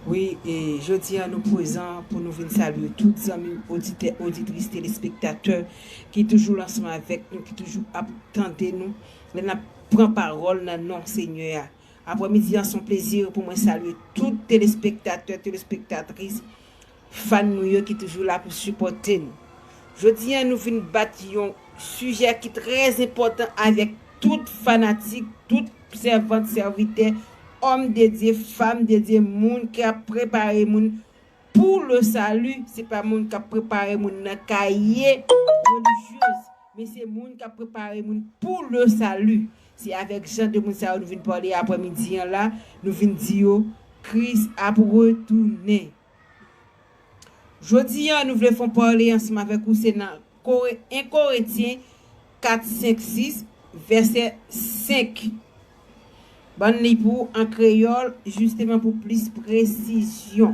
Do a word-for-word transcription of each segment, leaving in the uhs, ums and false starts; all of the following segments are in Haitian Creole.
Wi, e jodi a nou prezan pou nou vin salye tout zanmi oditè, oditris, telespektatè ki toujou la ansanm avèk nou, ki toujou ap tande nou lè n ap pran pawòl nan non Senyè a. Aprèmidi an, se yon plezi pou mwen salye tout telespektatè, telespektatris, fan nou yo ki toujou la pou sipòte nou. Jodi a, nou vin bat yon sijè ki trè enpòtan avèk tout fanatik, tout sèvant, sèvitè, òm de Dye, fanm de Dye, moun k ap prepare moun pou le sali. Se pa moun k ap prepare moun nan kaye relijyez, men se moun k ap prepare moun pou le sali. Se avèk jan de moun sa yo nou vin pale aprèmidi an la, nou vin di yo, Kris ap retounen. Jodi a, nou vle fè yon pale ansanm avèk ou, se nan Kore-, en Korentyen kat, senk, sis, vèsè senk. Ban n li pou ou an kreyòl, jisteman pou plis presizyon.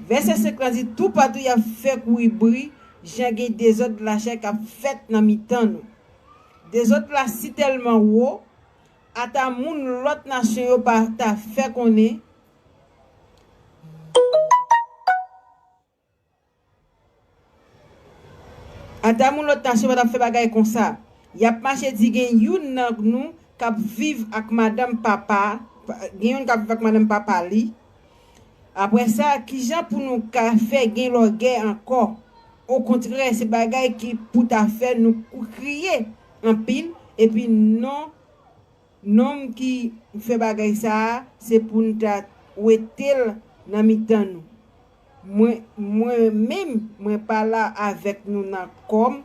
Vèsè senk lan di, toupatou y ap fè kouri bri, jan gen dezòd lachè k ap fèt nan mitan nou. Dezòd la si tèlman wo, ata moun lòt nasyon yo pa ta fè konnen, Ata moun lòt nasyon pa t ap fè bagay konsa. Y ap mache di gen youn nan nou k ap viv ak madanm papa, gen youn k ap viv ak madanm papa li. Apre sa, kijan pou nou ka fè gen lògèy ankò? Okontrè, se bagay ki pou ta fè nou kou-, kriye anpil, epi non, nonm ki fè bagay sa a, se pou n ta wete l nan mitan nou. Mwen, mwen menm, mwen pa la avèk nou nan kò m,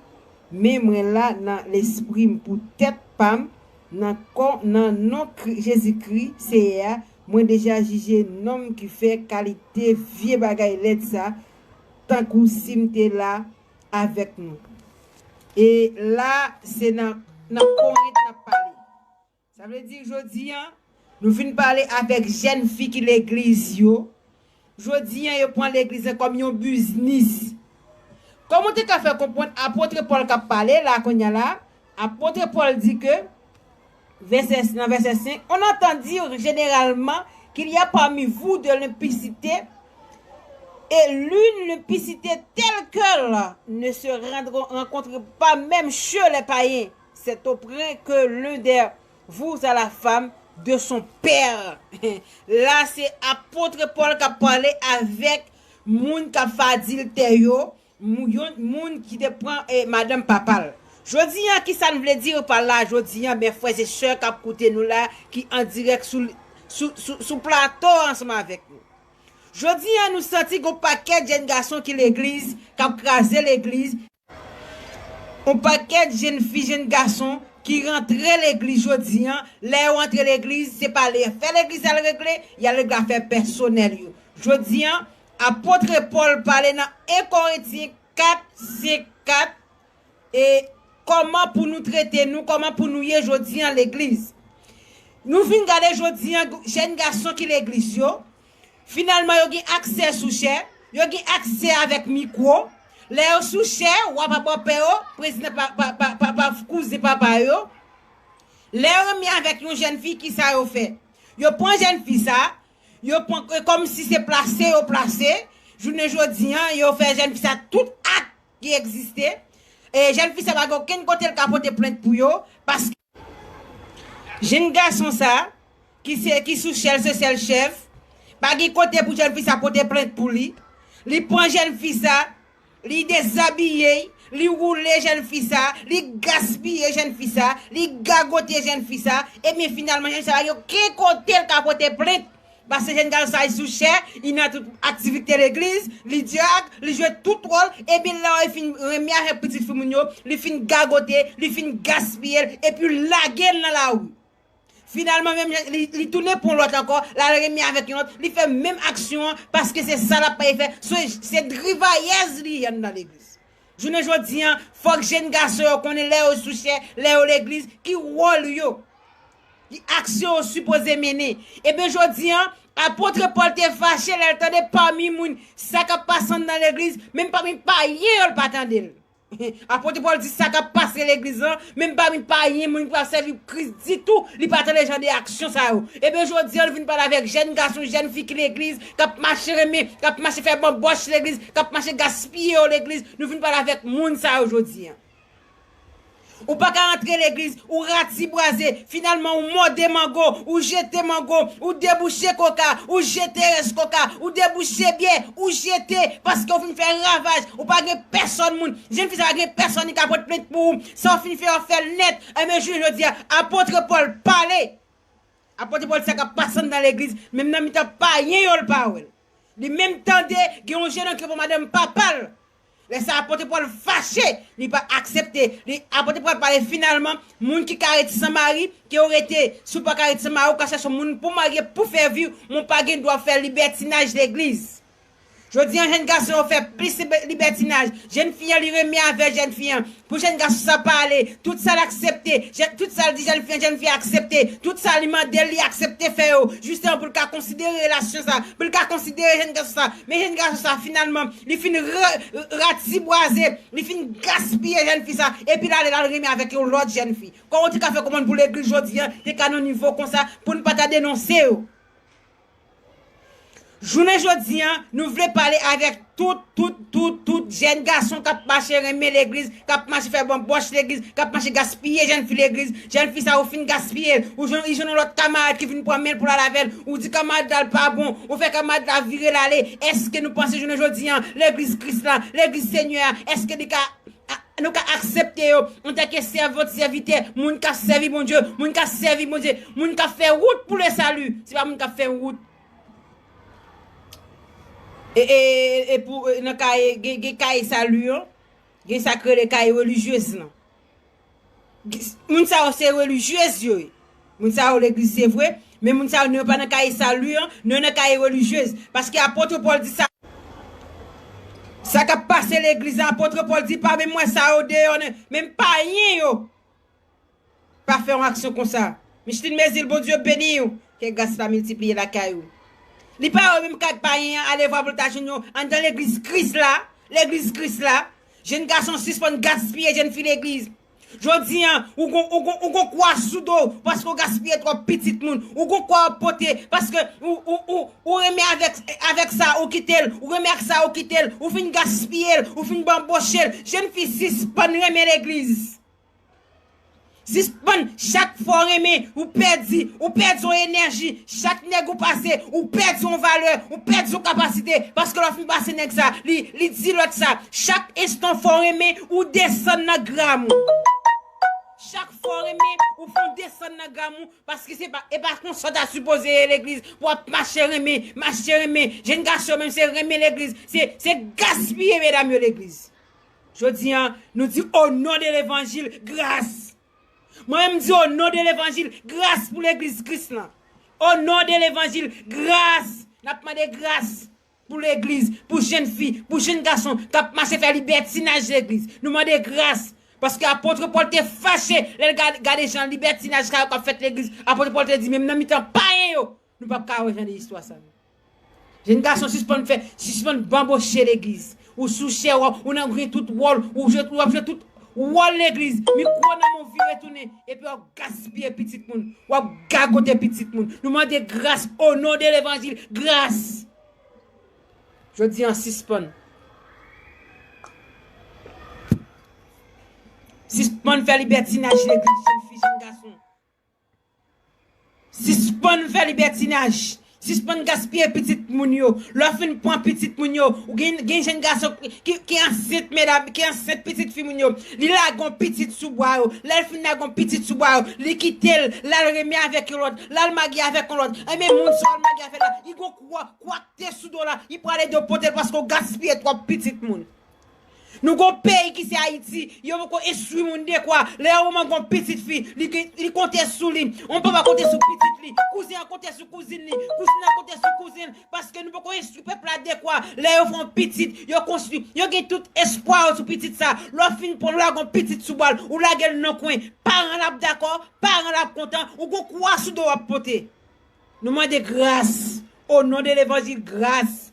men mwen la nan lespri m pou tèt pa m, nan kò, nan non Kri-, Jezikri, Seyè a, mwen deja jije nonm ki fè kalite vye bagay lèd sa, tankou si m te la avèk nou. E la, se nan, nan Korent n ap pale. Sa vle di, jodi a, nou vin pale avèk jèn fi ki legliz yo. Jodi a, yo pran legliz la kòm yon biznis. Kòm ou te ka fè konprann, apot Pòl k ap pale la, kounye a la, apot Pòl di ke, vèsè, nan vèsè senk, on entend dire généralement qu'il y a parmi vous de l'impudicité, et une impudicité telle qu'elle ne se rendront, rencontre pas même chez les païens. C'est au point que l'un de vous a la femme de son père. La, se apot Pòl k ap pale avèk moun k ap fè adiltè yo, mou-, yon moun ki te pran, eh, madanm papa l. Jodi a, ki sa n vle di pa la? Jodi a, men frè e sè k ap koute nou la, ki an dirèk sou, sou, sou, sou plato ansanm avèk nou. Jodi a, nou santi gon pakèt jèn gason ki legliz, k ap kraze legliz. Yon pakèt jèn fi, jèn gason ki rantre legliz jodi a, lè yo rantre legliz, se pa le fè legliz al regle, y al regle afè pèsonèl yo. Jodi a, apot Pòl pale nan en Korentyen kat, senk, kat, e kòman pou nou trete nou, kòman pou nou ye jodi a legliz. Nou vin gade jodi a, jèn gason ki legliz yo, finalman, yo gen aksè sou chè, yo gen aksè avèk mikwo. Lè yo sou chè, wa pa bòpè yo, prezidan pa, pa, pa, pa, pa kouzen papa yo. Lè yo renmen avèk yon jèn fi, ki sa yo fè? Yo pran jèn fi sa, yo pran, e kòmsi se plase yo plase. Jounen jodi a, yo fè jèn fi sa tout ak ki egziste. E jèn fi sa pa gen okenn kote l ka pote plent pou yo, paske jèn gason sa, ki se, ki sou chè l, se sèl chèf, pa gen kote pou jèn fi sa pote plent pou li. Li pran jèn fi sa, li dezabiye l, li woule jèn fi sa, li gaspiye jèn fi sa, li gagote jèn fi sa, ebyen finalman jèn fi sa pa gen okenn kote l ka pote plent. Paske jèn gason sa, li sou chè, li nan tout aktivite legliz, li dyak, li jwe tout wòl, epi lè li fin renmen avèk pitit fi moun yo, li fin gagote, li fin gaspiye l, epi lage l nan lari. Finalman, menm jan, li, li tounen pran lòt ankò, l al renmen avèk yon lòt, li fè menm aksyon an, paske se sa l ap fè. Se, se drivayèz li ye anndan legliz. Jounen jodi a, fòk jèn gason yo konnen lè yo sou chè, lè yo legliz, ki wòl yo, ki aksyon yo sipoze mennen. Ebyen, jodi a, apot Pòl te fache lè l tande pami moun sa k ap pase anndan legliz, menm pami payen yo, l pa tande l. Apot Pòl di sa k ap pase legliz lan, menm pami payen, moun ki pa sèvi Kris ditou, li pa tande jan de aksyon sa yo. Ebyen, jodi an, nou vin pale avèk jèn gason, jèn fi ki legliz, k ap mache renmen, k ap mache fè banbòch legliz, k ap mache gaspiye yo legliz. Nou vin pale avèk moun sa yo jodi an. Ou pa ka antre legliz, ou ratibwaze, finalman ou mòde mango, ou jete mango, ou debouche koka, ou jete rès koka, ou debouche byè, ou jete, paske ou fin fè ravaj, ou pa gen pèsòn moun. Jèn fi sa pa gen pèsòn ki ka pote plent pou ou, sa w fin fè, w ap fè l nèt. Ebyen, jounen jodi a, apot Pòl pale. Apot Pòl di sa k ap pase anndan legliz, menm nan mitan payen yo, l pa wè l. Li menm tande gen yon jènonm ki pran madanm papa l. Lè sa, apot Pòl fache, li pa aksepte. Li, apot Pòl pale finalman, moun ki ka rete san mari, ke w rete, si w pa ka rete san mari, ou ka chèche yon moun pou w marye, pou fè vi w, men w pa gen dwa fè libètinaj legliz. Jodi an, jèn gason yo fè plis libè-, libètinaj. Jèn fi an, li renmen avè jèn fi an. Pou jèn gason sa pale, tout sa l aksepte, jè-, tout sa l di jèn fi an, jèn fi an aksepte, tout sa li mande l, li aksepte fè yo, jisteman pou l ka konsidere relasyon sa, pou l ka konsidere jèn gason sa. Men jèn gason sa, finalman, li fin ra-, ratibwaze, li fin gaspiye jèn fi sa, epi l ale, l al renmen avèk yon lòt jèn fi. Kòman w te ka fè konprann pou legliz jodi an, te ka nan nivo konsa, pou n pa ta denonse yo? Jounen jodi an, nou vle pale avèk tout, tout, tout, tout jèn gason k ap mache renmen legliz, k ap mache fè banbòch legliz, k ap mache gaspiye jèn fi legliz. Jèn fi sa ou fin gaspiye l, ou jwenn, li jwenn yon lòt kamarad ki vin pran men l pou l al avè l, ou di kamarad la l pa bon, ou fè kamarad la vire l ale. Èske nou panse jounen jodi an, legliz Kris la, legliz Senyè a, èske li ka a-, nou ka aksepte yo antanke sèvant, sèvitè, moun k ap sèvi Bondye, moun k ap sèvi Bondye, moun k ap fè wout pou le sali. Se pa moun k ap fè wout. E, e, e pou, e, nan kaye, gen, gen kaye sali yo, gen sa k rele kaye relijyez lan. Moun sa yo se relijyez yo ye. Moun sa yo legliz se vre, men moun sa yo nou yo pa nan kaye sali an, nou yo nan kaye relijyez. Paske apot Pòl di sa. Sa k ap pase legliz la, apot Pòl di pa menm wè sa yo deyò, menm payen yo pa fè yon aksyon konsa. Micheline Mézil, Bondye beni w. Ke gras la miltipliye lakay ou. Li pa yo menm k ap payen an, ale vwa pou l ta jwenn yo anndan legliz Kris la, legliz Kris la. Jèn gason sispann gaspiye jèn fi legliz. Jodi an, ou gon, ou gon, ou gon kwa sou do w, paske w gaspiye twòp pitit moun. Ou gon kwa w ap pote, paske ou, ou, ou, ou renmen avèk, avèk sa, ou kite l. Ou renmen ak sa, ou kite l. Ou fin gaspiye l, ou fin banboche l. Jèn fi, sispann renmen legliz. Sispann, chak fwa w renmen, ou pèdi, ou pèdi yon enèji. Chak nèg ou pase, ou pèdi yon valè, ou pèdi yon kapasite. Paske lè w fin pase nèg sa, li, li di lòt sa. Chak enstan fò w renmen, ou desann nan gramou. Chak fò w renmen, ou fè w desann nan gramou, paske se pa, e pa konsa w ta sipoze ye legliz, pou w ap mache renmen, mache renmen. Jèn gason menm se renmen legliz, se, se gaspiye medam yo legliz. Jodi an, nou di, o non de levanjil, gras. Mwen menm m di, o non de levanjil, gras pou legliz Kris lan. O non de levanjil, gras. N ap mande gras pou legliz, pou jèn fi, pou jèn gason k ap mache fè libètinaj legliz. Nou mande gras. Paske apot Pòl te fache lè l gad-, gade jan libètinaj sa yo k ap fèt legliz. Apot Pòl te di, menm nan mitan payen yo, nou p ap ka wè jan de istwa sa yo. Jèn gason, sispann fè, sispann banboche legliz. Ou sou chè, w ap, ou nan gen tout wòl, ou jwe, w ap jwe tout wòl legliz. Mikwo nan men w, vire tounen, epi w ap gaspiye pitit moun, w ap gagote pitit moun. Nou mande gras, o non de levanjil, gras. Jodi an, sispann. Sispann fè libètinaj legliz, jèn fi, jèn gason. Sispann fè libètinaj. Sispann gaspiye pitit moun yo. Lè w fin pran pitit moun yo, ou gen, gen jèn gason ki, ki ansent, medam, ki ansent pitit fi moun yo. Li lage yon pitit sou bra yo. Lè l fin lage yon pitit sou bra yo, li kite l, l al renmen avèk yon lòt, l al marye avèk yon lòt. Ebyen, moun sa w al marye avèk la, li gon kwa, kwa k te sou do w la, li prale de w pote l paske w gaspiye twòp pitit moun. Nou gon peyi ki se Ayiti, yo poko enstwi moun dekwa. Lè yon manman gon pitit fi, li, li konte sou li. Yon papa konte sou pitit li. Kouzen an konte sou kouzin li. Kouzin nan konte sou kouzen l. Paske nou poko enstwi pèp la dekwa. Lè yo fè yon pitit, yo konstwi. Yo gen tout espwa yo sou pitit sa. Lè w fin pran, w lage yon pitit sou bra l, ou lage l nan kwen. Paran l ap dakò, paran l ap kontan. Ou gon kwa sou do w ap pote. Nou mande gras. O non de levanjil, gras.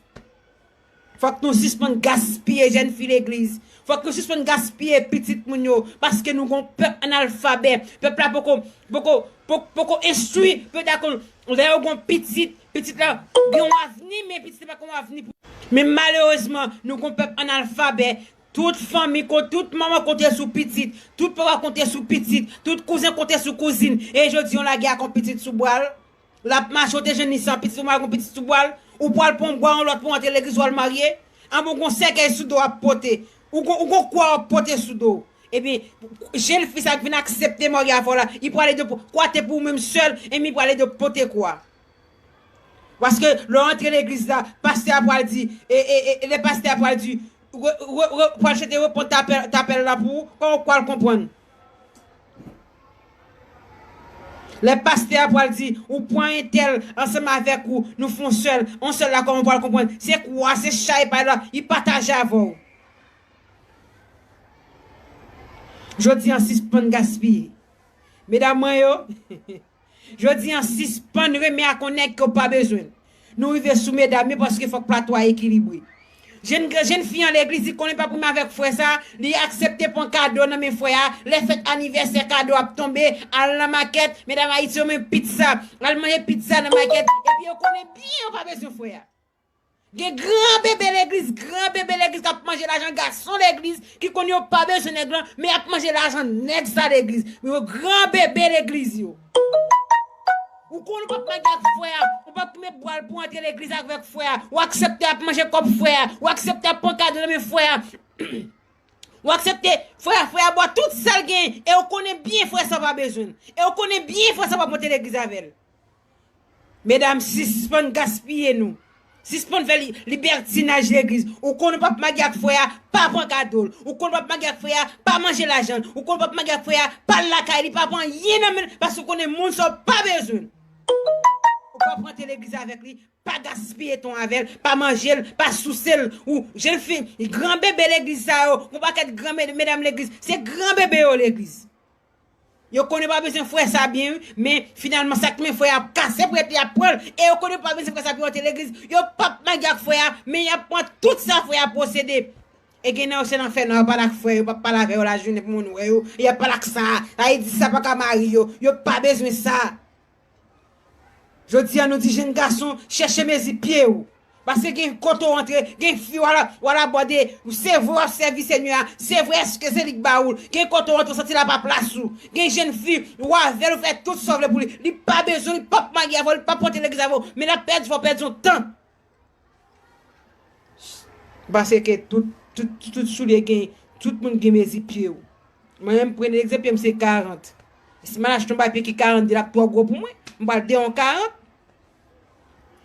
Fòk nou sispann gaspiye jèn fi legliz. Fòk nou sispann gaspiye pitit moun yo, paske nou gon pèp analfabè. Pèp la poko, poko, poko, poko enstwi, pèp la kon, lè yo gon pitit, pitit la gen yon avni, men pitit la pa gon avni pou. Men malerezman, nou gon pèp analfabè. Tout fanmi, ko-, tout manman konte sou pitit, tout papa konte sou pitit, tout kouzen konte sou kouzin. E jodi yon lagè ak yon pitit sou bra l. L ap mache, w te jwenn li san pitit, ou mache ak yon pitit sou bra l. Ou pral pran yon bwa yon lòt pou antre legliz, w al marye. Anben, w gon sèkèy sou do w ap pote. Ou gon, ou gon kwa w ap pote sou do w. Epi, jèn fi sa k vin aksepte marye avè w la, li prale de po-, kwa te pou ou menm sèl, epi li prale de pote kwa. Paske lè w antre legliz la, pastè a pral di, e, e, e, lè pastè a pral di, re, re, re, pral chante reponn tapèl, tapèl la pou ou, kòman w pral konprann? Lè pastè a pral di, ou pran entèl ansanm avèk ou, nou fè yon sèl, yon sèl la, kòman w pral konprann? Se kwa, se chay pa la, li pataje avè w. Jodi an, sispann gaspiye. Medam mwen yo, jodi an, sispann renmen ak yon nèg ke w pa bezwen. Nou rive sou medam yo paske fòk plato a ekilibre. Jèn, jèn fi an legliz, li konnen pa pou men avèk frè sa, li aksepte pran kado nan men frè a, lè fèt anivèsè kado ap tonbe, al nan makèt, medam Ayiti yo men pizza, al manje pizza nan makèt, epi yo konnen byen yo pa bezwen frè a. Gen gran bebe legliz, gran bebe legliz k ap manje lajan gason legliz ki konn yo pa bezwen nèg lan, men y ap manje lajan nèg sa legliz. Yo gran bebe legliz yo. Ou konn ou p ap manje ak frè a, ou p ap met bwa l pou antre legliz avèk frè a, ou aksepte ap manje kòb frè a, ou aksepte ap pran kado nan men frè a. Ou aksepte frè a, frè a bò tout sa l genyen, e ou konnen byen frè sa pa bezwen l. E ou konnen byen frè sa p ap monte legliz avè l. Medam, sispann gaspiye nou. Sispann fè li, libètinaj legliz. Ou konn ou p ap marye ak frè a, pa pran kado l. Ou konn ou p ap marye ak frè a, pa manje lajan l. Ou konn ou p ap marye ak frè a, pa al lakay li, pa pran anyen nan men l, paske ou konnen moun sa w pa bezwen l. Ou pa pran te legliz avèk li, pa gaspiye tan avè l, pa manje l, pa souse l. Ou, jèn fi, gran bebe legliz sa yo, gon pakèt gran med-, medam legliz, se gran bebe yo legliz. Yo konnen pa bezwen frè sa byen, wi, men finalman sa k men frè a ap kase pou epi y ap pran l. E yo konnen pa bezwen frè sa pou yo antre legliz. Yo p ap marye ak frè a, men y ap pran tout sa frè a posede. E gen nan yo se nan fènwa, yo pale ak frè yo, yo p ap pale avè yo lajounen pou moun wè yo. E y ap pale ak sa, sa vle di sa pa ka mari yo, yo pa bezwen sa. Jodi a nou di jèn gason, chèche mezi pye w. Paske gen kote w antre, gen fi w al, w al abòde, se vre w ap sèvi Senyè a, se vre èske se li k ba ou l. Gen kote w antre w santi l apa plas ou. Gen jèn fi, w avè l, ou fè tout sa w vle pou li. Li pa bezwen, li p ap marye avè w, li p ap pote legliz avè w, men l ap pèdi, fè w pèdi yon tan. Paske tout, tout, tout soulye gen, tout moun gen mezi pye yo. Mwen menm, premye egzanp, pye m se karant. Si m al achte yon bagay pye ki karant de l ap twò gwo pou mwen, m pral de yon karant.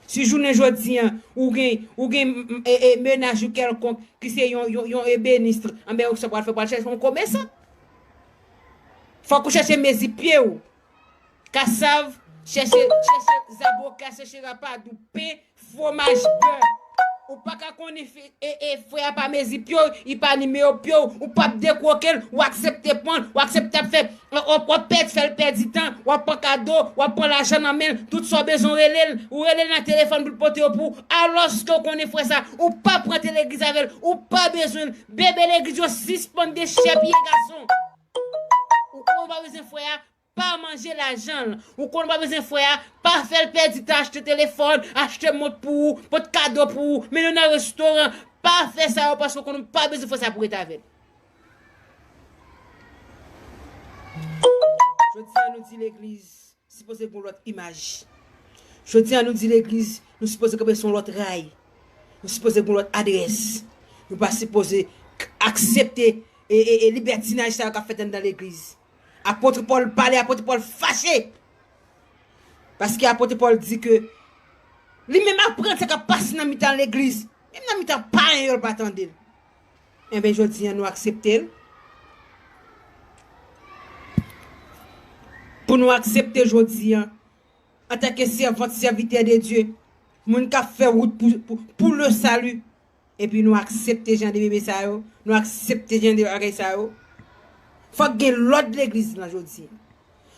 Si jounen jodi an, ou gen, ou gen, e, e, mennaj ou kèlkonk ki se yon, yon, yon ebenist, anben, ou sa pral fè, pral chèche yon komesan. Fòk ou chèche mezi pye w. Kasav, chèche, chèche zaboka, chèche rapadou, pen, fwomaj, bè. Ou pa ka konnen fi-, e, e, frè a pa mezi pye w, li pa nimewo pye w, ou p ap dekwoke l, ou aksepte pran l, ou aksepte ap fè, w, w, w ap pèdi, fè l pèdi tan, w ap pran kado, w ap pran lajan nan men l, tout sa w bezwen w rele l, ou rele l nan telefòn pou l pote yo pou ou, alòske w konnen frè sa, ou pa pran te legliz avè l, ou pa bezwen l, bebe legliz yo sispann dechèpiye gason. Ou konnen w pa bezwen frè a, pa manje lajan l. Ou konn w pa bezwen frè a, pa fè l pèdi tan achte telefòn, achte mont pou ou, pot kado pou ou, mennen w nan restoran. Pa fè sa yo paske w konn w pa bezwen frè sa pou w ret avè l. Jodi a nou di legliz sipoze gen yon lòt imaj. Jodi a nou di legliz nou sipoze kanpe sou yon lòt ray. Nou sipoze gen yon lòt adrès. Nou pa sipoze k-, aksepte e, e, e libètinaj sa yo k ap fèt anndan legliz. Apot Pòl pale, apot Pòl fache. Paske apot Pòl di ke li menm aprann sa k ap pase nan mitan legliz. Menm nan mitan payen yo, l pa tande l. Enben, jodi a, nou aksepte l. Pou nou aksepte jodi a, antanke sèvant, sèvitè de Dye, moun k ap fè wout pou, pou, pou le sali, epi nou aksepte jan de bebe sa yo, nou aksepte jan de bagay sa yo. Fòk gen lòd legliz lan jodi.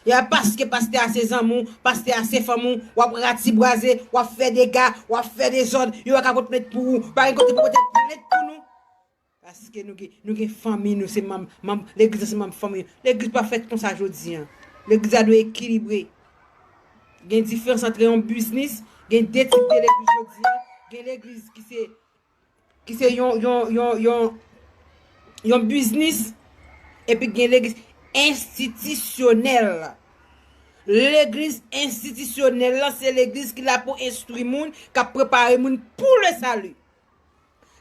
Ya paske pastè a se zanmi w, pastè a se fanmi w, w ap ratibwaze, w ap fè dega, w ap fè dezòd, yo pa ka pot plent pou ou, pa gen kote pou pote plent pou nou. Paske nou gen, nou gen fanmi, nou se manm, manm, legliz la se manm fanmi. Legliz pa fèt konsa jodi an. Legliz la dwe ekilibre. Gen diferans antre yon biznis, gen de tip de legliz jodi an. Gen legliz ki se, ki se yon, yon, yon, yon, yon biznis, epi gen legliz enstitisyonèl. Legliz enstitisyonèl la, se legliz ki la pou enstwi moun, k ap prepare moun pou le sali.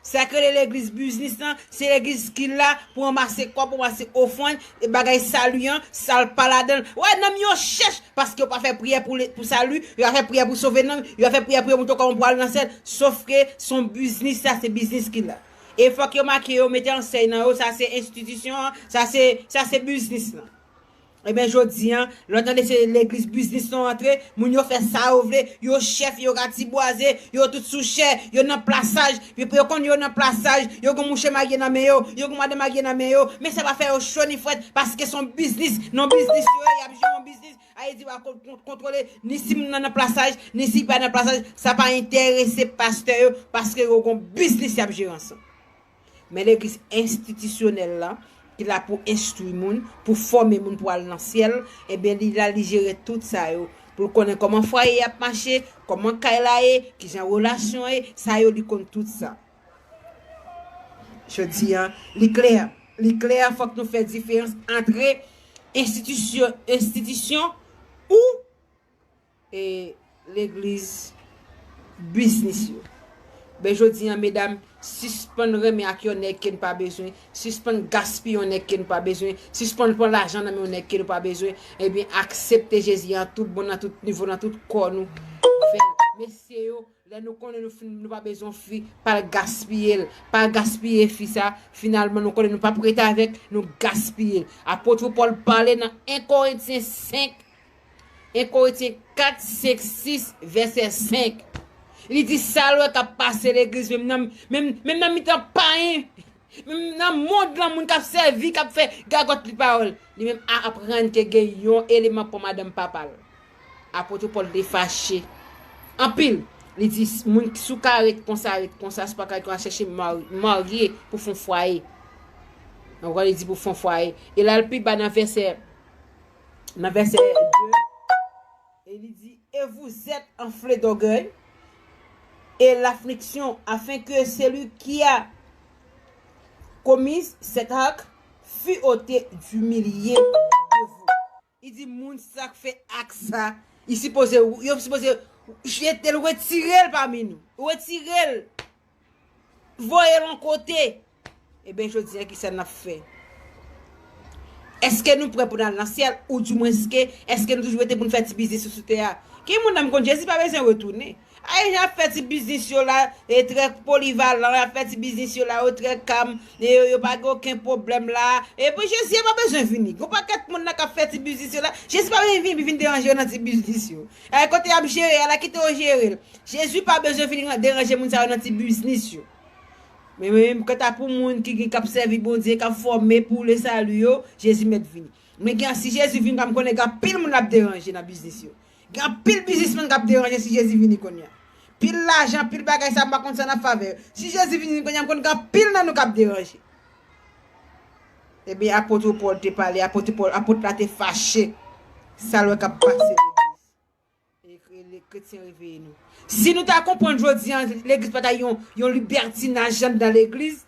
Sa k rele legliz biznis lan, se legliz ki la pou ranmase kòb, pou ranmase ofrann, e bagay sali an, sa l pa ladan l. Wè, nanm yo chèch, paske yo pa fè priyè pou, pou sali, yo pa fè priyè pou sove nanm, yo pa fè priyè pou yo montre kòman pou al nan syèl. Sof ke se yon biznis, sa se biznis ki la. E fòk yo make yo, mete ansèy nan yo, sa se enstitisyon an, sa se, sa se biznis lan. Ebyen, jodi an, lè w tande se legliz biznis nou antre, moun yo fè sa yo vle, yo chèf, yo ratibwaze, yo tout sou chè, yo nan plasaj, yo, yo konn yo nan plasaj, yo gen mouche marye nan men yo, yo gen madanm marye nan men yo, men sa pa fè yo cho ni frèt, paske se yon biznis, nan biznis yo ye, y ap jere yon biznis, Ayiti pa kon-, kon-, kontwole, ni si moun nan nan plasaj, ni si pa nan plasaj, sa pa enterese pastè yo, paske yo gen yon biznis y ap jere ansanm. Men legliz enstitisyonèl la, ki la pou enstwi moun, pou fòme moun pou al nan syèl, ebyen, li la, li jere tout sa yo. Pou l konnen kòman fwaye ap mache, kòman kay la ye, kijan relasyon ye, sa yo, li konn tout sa. Jodi an, li klè. Li klè, fòk nou fè diferans antre enstitisyon, enstitisyon ou e legliz, biznis yo. Ben, jodi an, medam, sispann renmen ak yon nèg ke n pa bezwen, sispann gaspiye yon nèg ke n pa bezwen, sispann pran lajan nan men yon nèg ke nou pa bezwen, ebyen, aksepte Jezi an tout bon, nan tout nivo, nan tout kò nou. Fè l. Mesye yo, lè nou konnen nou fin, nou pa bezwen fi, pa l gaspiye l, pa gaspiye fi sa, finalman, nou konnen nou p ap rete avèk, nou gaspiye l. Apot Pòl pale nan en Korentyen senk, en Korentyen kat, senk, sis, vèsè senk. Li di, sa l wè k ap pase legliz, menm nan, menm, menm nan mitan payen, menm nan mond lan, moun k ap sèvi, k ap fè gagòt li pawòl. Li menm a aprann ke gen yon eleman pran madanm papa l. Apot Pòl te fache anpil. Li di, moun, si w ka ret konsa, ret konsa, si w pa ka ret konsa, chèche mari, marye pou fon fwaye. Donk, li di pou fon fwaye. E l al pi ba nan vèsè, nan vèsè de, e li di, et vous êtes enflés d'orgueil, et l'affliction, afin que celui qui a commis cet acte fût ôté du milieu de vous. Li di moun sa k fè ak sa, li sipoze, yo sipoze jete l, retire l pami nou. Retire l. Voye l yon kote. Ebyen, jodi a, kisa n ap fè? Èske nou prè pou n al nan syèl? Ou dimwens ke, èske nou toujou rete pou n fè ti biznis sou, sou tè a? Ki moun nan m konn Jezi pa bezwen retounen. Ay, y ap fè ti biznis yo la, e trè polivalan, y ap fè ti biznis yo la, yo trè kalm, e yo, yo pa gen okenn pwoblèm la. Epi Jezi pa bezwen vini. Gon pakèt moun nan k ap fè ti biznis yo la, Jezi pa bezwen vini, vin deranje yo nan ti biznis yo. E kote y ap jere a la, kite yo jere l. Jezi pa bezwen vin deranje moun sa yo nan ti biznis yo. Men, men, men, kanta pou moun ki gen, k ap sèvi Bondye, k ap fòme pou le sali yo, Jezi mèt vini. Men gen, si Jezi vin, m konnen gen anpil moun l ap deranje nan biznis yo. Gen anpil biznismenn k ap deranje si Jezi vini kounye a. Pil lajan, pil bagay sa, m pa konn sa nan favè yo. Si Jezi vini kounye a, m konn gen anpil nan nou k ap deranje. Ebyen, apot Pòl te pale, apot Pòl, apot la te fache. Sa l wè k ap pase legliz. E kre-, le kretyen reveye nou. Si nou ta konprann jodi an, legliz pa ta yon, yon libètinaj anndan legliz,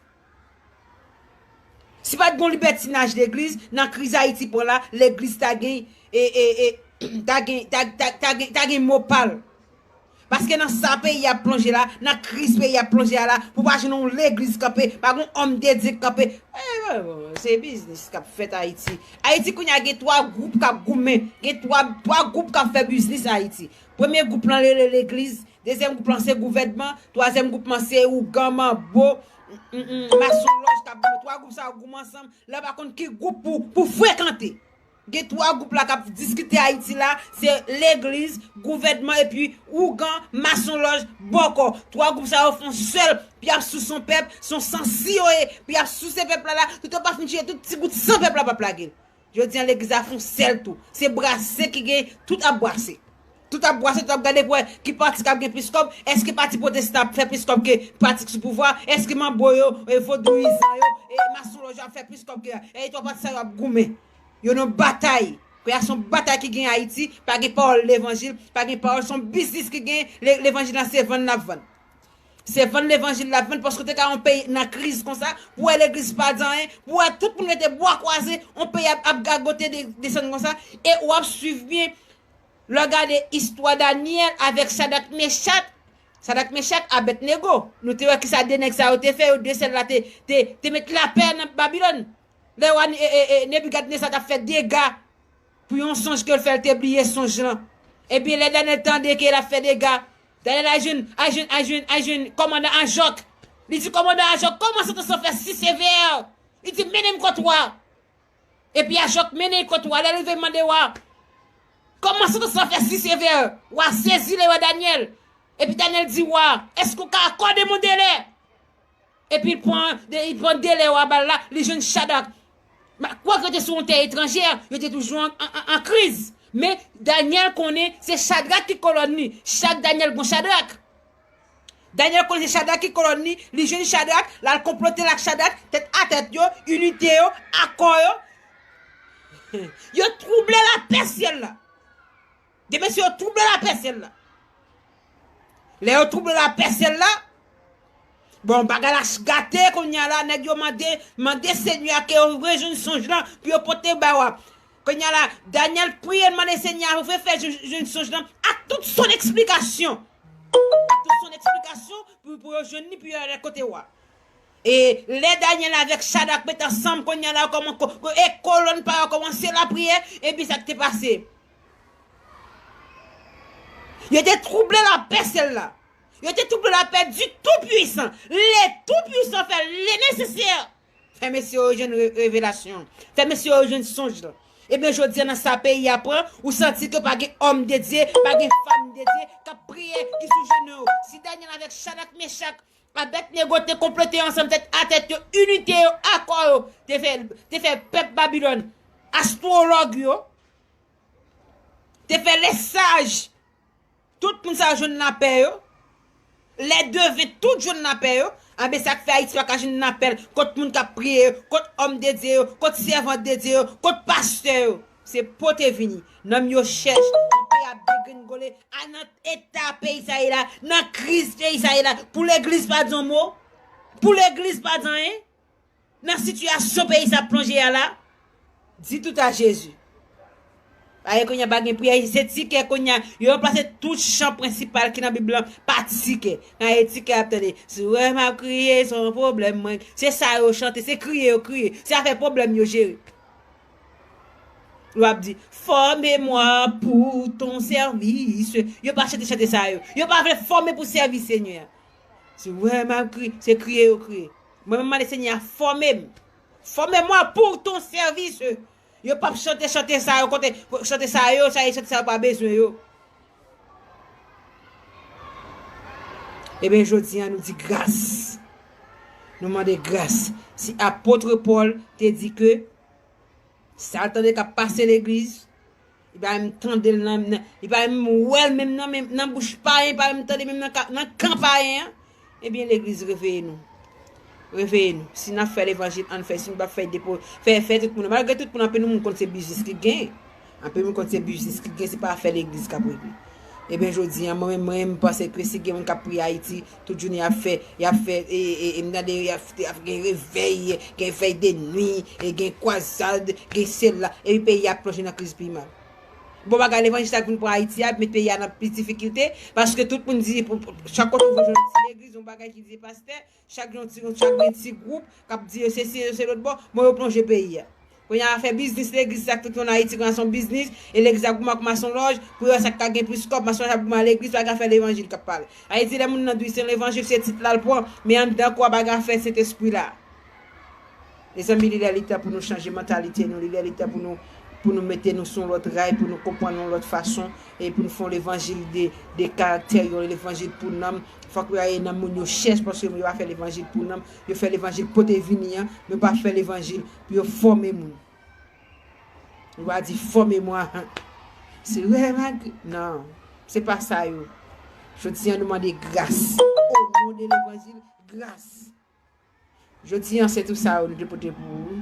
si pa t gon libètinaj legliz, nan kriz Ayiti pran la, legliz ta gen, e, e, e, ta gen, ta, ta, ta gen, ta gen mo pa l. Paske nan sa peyi a plonje la, nan kriz peyi a plonje a la, pou pa jwenn yon legliz kanpe, pa gon òm de Dye kanpe. E, bon, bon, se biznis k ap fèt Ayiti. Ayiti kounye a gen twa gwoup k ap goumen, gen twa, twa gwoup k ap fè biznis Ayiti. Premye gwoup lan rele legliz, dezyèm gwoup lan se gouvènman, twazyèm gwoup lan se ougan, manbo, m, m, m, masonlòj k ap goumen. Twa gwoup sa yo goumen ansanm, lè w pa konn ki gwoup pou, pou frekante. Gen twa gwoup la k ap diskite Ayiti la, se legliz, gouvènman epi ougan, masonlòj, bòkò. Twa gwoup sa yo fè yon sèl, pou y ap souse yon pèp, se yon sansi yo ye, pou y ap souse pèp la la, toutan yo pa fin chire tout ti gout san pèp la p ap lage l. Jodi a legliz la fè yon sèl tou. Se brase ki gen, tout ap brase. Tout ap brase, tout ap gade pou wè ki pati k ap gen plis kòb. Èske pati pwotestan ap fè plis kòb ke pati k sou pouvwa? Èske manbo yo, e vodouyizan yo, e masonlòj yo ap fè plis kòb ke, e twa pati sa yo ap goumen? Yo nan batay. Kounye a se yon batay ki gen Ayiti, pa gen pawòl levanjil, pa gen pawòl, se yon biznis ki gen, le- levanjil la se vann l ap vann. Se vann levanjil la vann paske w te ka yon peyi nan kriz konsa, pou wè legliz pa di anyen, pou wè tout moun rete bwa kwaze, yon peyi ap, ap gagote de, desann konsa, e w ap swiv byen, lè w gade istwa Danyèl avèk Chadrak Mechak, Chadrak Mechak Abèdnego, nou te wè kisa de nèg sa yo te fè, yo de sèl la te, te, te met lapè nan Babilòn. Lè wa e, e, e, Nebikadneza t ap fè dega pou yon sonj ke l fè, l te bliye sonj lan. Ebyen, lè Danyèl tande ke l ap fè dega, Danyèl al jwenn, al jwenn, al jwenn, al jwenn kòmandan Ajòk. Li di kòmandan Ajòk, kòman santans lan fè si sevè? Li di, mennen m kot wa. Epi Ajòk mennen l kot wa. Lè l rive, l mande wa, kòman santans lan fè si sevè? Wa sezi lè l wè Danyèl. Epi Danyèl di wa, èske w ka akòde m yon delè? Epi l pran, de- li pran delè wa ba l la, li jwenn Chadrak. Kwake yo te sou yon tè etranjè, yo te toujou an, an, an, an kriz. Men Danyèl konnen se Chadrak ki kolòn li. Chak Danyèl gon Chadrak. Danyèl konnen se Chadrak ki kolòn li, li jwenn Chadrak, l al konplote l ak Chadrak, tèt a tèt yo, inite yo, akò yo. Yo twouble lapè syèl la. De mesye yo twouble lapè syèl la. Lè yo twouble lapè syèl la, bon, bagay la ch- gate kounye a la, nèg yo mande, mande Senyè a ke yo rejwenn sonj lan pou yo pote ba wa. Kounye a la, Danyèl priye, l mande Senyè a pou fè jwenn sonj lan ak tout son eksplikasyon. Ak tout son eksplikasyon pou, pou yo jwenn li, pou yo ale kote wa. E lè Danyèl avèk Chadrak met ansanm, kounye a la, yo kòman, ko- e kolòn pa yo kòmanse lapriyè, epi sa k te pase? Yo te twouble lapè syèl la. Yo te twouble lapè di Toupwisan. Le Toupwisan fè le nesesè. Fè mesye yo jwenn re- revelasyon. Fè mesye yo jwenn sonj lan. Ebyen, jodi a, nan sa peyi a pran, ou santi ke pa gen òm de Dye, pa gen fanm de Dye k ap priye, ki sou jenou yo. Si Danyèl avèk Chadrak Mechak Abèdnego te konplote ansanm tèt a tèt yo, inite yo, akò yo, te fè, te fè pèp Babilòn, astwològ yo, te fè lesaj, tout moun sa yo jwenn lapè yo, lè deven tout jwenn lapè yo, anben sa k fè Ayiti pa ka jwenn lapè l, kot moun k ap priye yo, kot òm de Dye yo, kot sèvant de Dye yo, kot pastè yo. Se pote vini. Nanm yo chèch, yon peyi ap degringole, a nan eta peyi sa ye la, nan kriz peyi sa ye la, pou legliz pa di yon mo, pou legliz pa di anyen, nan sitiyasyon peyi sa plonje a la, di tout a Jezi. Paske kounye a pa gen priyè, se tikè kounye a, yo ranplase tout chan prensipal ki nan Bib lan pa tikè. Nan e tikè ap tande, si w wè m ap kriye, se yon pwoblèm mwen. Se sa yo chante, se kriye yo kriye, se afè pwoblèm yo jere. W ap di, fòme mwa pou ton sèvis. Yo pa chante chante sa yo. Yo pa vle fòme pou sèvi Senyè a. Si w wè m ap kri, se kriye yo kriye. Mwen menm mande Senyè a fòme m. Fòme mwa pou ton sèvis. Yo p ap chante chante sa yo kote, chante sa yo, sa yo chante sa yo pa bezwen yo. Ebyen, jodi a nou di gras. Nou mande gras. Si apot Pòl te di ke sa l tande k ap pase legliz, li pa menm tande l nan, nan- li pa menm wè l menm nan, menm nan bouch payen, li pa menm tande menm nan ka- nan kan payen an. Ebyen, legliz, reveye nou. Reveye nou. Si n ap fè levanjil, ann fè. Si nou p ap fè, depo- fè, fè tout moun. Malgre tout moun, anpil moun konn se biznis ki gen. Anpil moun konn se biznis ki gen, se pa afè legliz k ap regle. Ebyen, jodi a, mwen menm, mwen, m panse ke si gen moun k ap priye Ayiti, tout jounen y ap fè, y ap fè, e, e, e, m tande y ap, y ap gen revèy, gen revèy de nwi, e gen kwazad, gen sela, epi peyi a ap plonje nan kriz pi mal. Bon bagay, levanjis la k vin pran Ayiti a, met peyi a nan plis difikilte, paske tout moun di, pou- pou- chak kote ou jwenn yon ti legliz, yon bagay ki di pastè, chak yon ti, chak gen ti gwoup k ap di yo se si, yo se lòt bò, bon, yo plonje peyi a. Kounye a, afè biznis legliz sa, tout moun Ayiti, kounye a se yon biznis, e legliz ap goumen ak masonlòj, pou yo wè sa k ka gen plis kòb, masonlòj ap goumen a legliz, pa gen afè levanjil k ap pale. Ayiti, lè moun nan di se levanjil, se tit la l pran, men anndan kò a pa gen afè Sentespri la. Mezanmi, li lè li tan pou nou chanje mantalite nou, li lè li tan pou nou, pou nou mete nou sou yon lòt ray, pou nou konprann yon lòt fason, e pou nou fè yon levanjil de, de karaktè, yon levanjil pou nanm. Fòk yo rayi nanm moun yo chèch, paske yo pa fè levanjil pou nanm, yo fè levanjil pote vini an, men yo pa fè levanjil pou yo fòme moun. Nou pa di fò memwa. Se rè malgre. Non, se pa sa yo. Jodi a nou mande gras. O non de levanjil, gras. Jodi a, se tou sa yo nou te pote pou ou.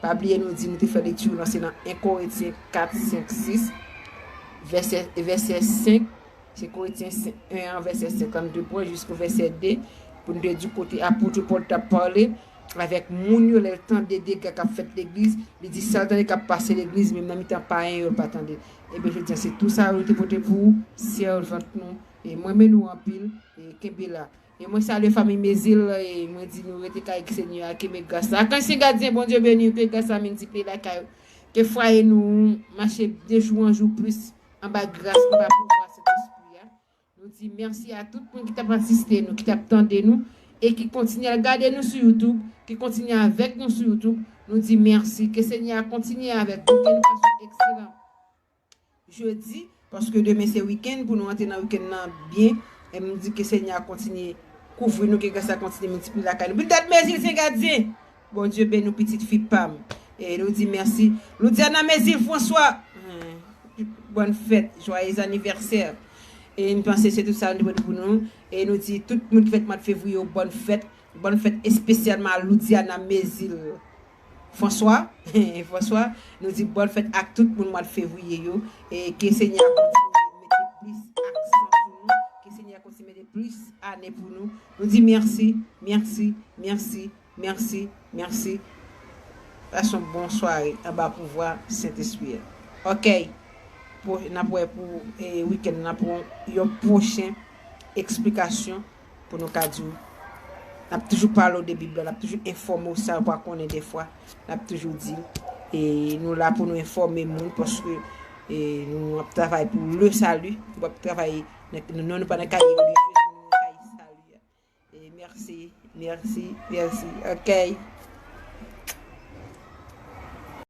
Pa bliye nou di nou te fè lekti yo lanse nan en Korentyen kat, senk, sis, vèsè, vèsè senk, se Korentyen en an, vèsè senk lan, nou te pran jiskou vèsè de, pou nou te di kote apot Pòl t ap pale avèk moun yo lè l tande dega k ap fèt legliz, li di sa l tande k ap pase legliz, menm nan mitan payen yo, l pa tande. Ebyen, jodi a, se tou sa yo nou te pote pou ou, sèvant nou. E mwen renmen nou anpil, e kenbe la. E mwen salye fanmi Mezil, e mwen di nou rete kay Senyè a, kenbe gras la. Akanj Sen Gadyen, Bondye beni w, ke gras la miltipliye lakay ou. Ke fwaye nou mache de jou an jou plis anba gras, anba pouvwa Sentespri a. Nou di mèsi a tout moun ki t ap asiste nou, ki t ap tande nou, e ki kontinye al gade nou sou YouTube, ki kontinye avèk nou sou YouTube. Nou di mèsi. Ke Senyè a kontinye avèk nou, ke nou pase yon ekselan jedi, paske demen se wikenn, pou nou antre nan wikenn nan byen. E m di ke Senyè a kontinye kouvri nou, ke gras la kontinye miltipliye lakay nou. Bildad Mezil Sen Gadyen, Bondye beni w, pitit fi pa m. E nou di mèsi. Loudiana Mezil François, hmm, bòn fèt, joyeux anniversaire. E m panse se tout sa nou te pote pou nou. E nou di tout moun ki fèt mwa fevriye yo, bòn fèt. Bòn fèt espesyalman a Loudiana Mezil François. François, nou di bòn fèt ak tout moun mwa fevriye yo. E ke Senyè a kontinye mete plis aksan sou nou. Ke Senyè a kontinye mete plis ane pou nou. Nou di mèsi, mèsi, mèsi, mèsi, mèsi. Pase yon bon sware anba pouvwa Sentespri a. Ok. N ap wè pou, e, wikenn nan pou yon pwochen eksplikasyon pou nou ka di w. N ap toujou pale w de Bib la, n ap toujou enfòme w sa ou pa konnen defwa. N ap toujou di w. E nou la pou nou enfòme moun, paske, e, nou ap travay pou le salut. Nou ap travay, nou, nou pa nan kay relijye, nou nan kay sali a. E mèsi, mèsi, mèsi. Ok.